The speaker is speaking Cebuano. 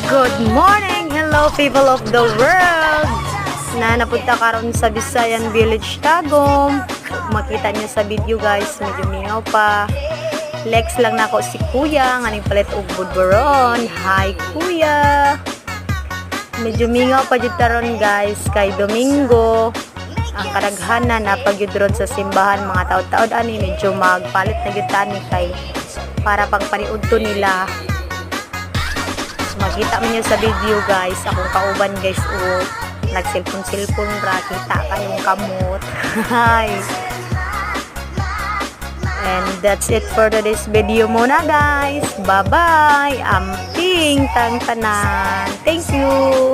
Good morning! Hello, people of the world! Na napunta karon sa Visayan Village, Tagum. Makita niyo sa video, guys, medyo mingaw pa. Lex lang nako si Kuya nga palit og budburon. Hi, Kuya! Medyo mingaw pa jud taron, guys, kay Domingo. Ang kadaghanan na pagyud ron sa simbahan, mga taod-taod ani, medyo magpalit na gyud tani kay para pang paniudto nila. So, makita mo niyo sa video, guys, akong kauban, guys, o nag-cellphone-cellphone ra, kita kayong kamot. Hi. And that's it for today's video muna, guys. Bye-bye. Amping tang tanan. Thank you.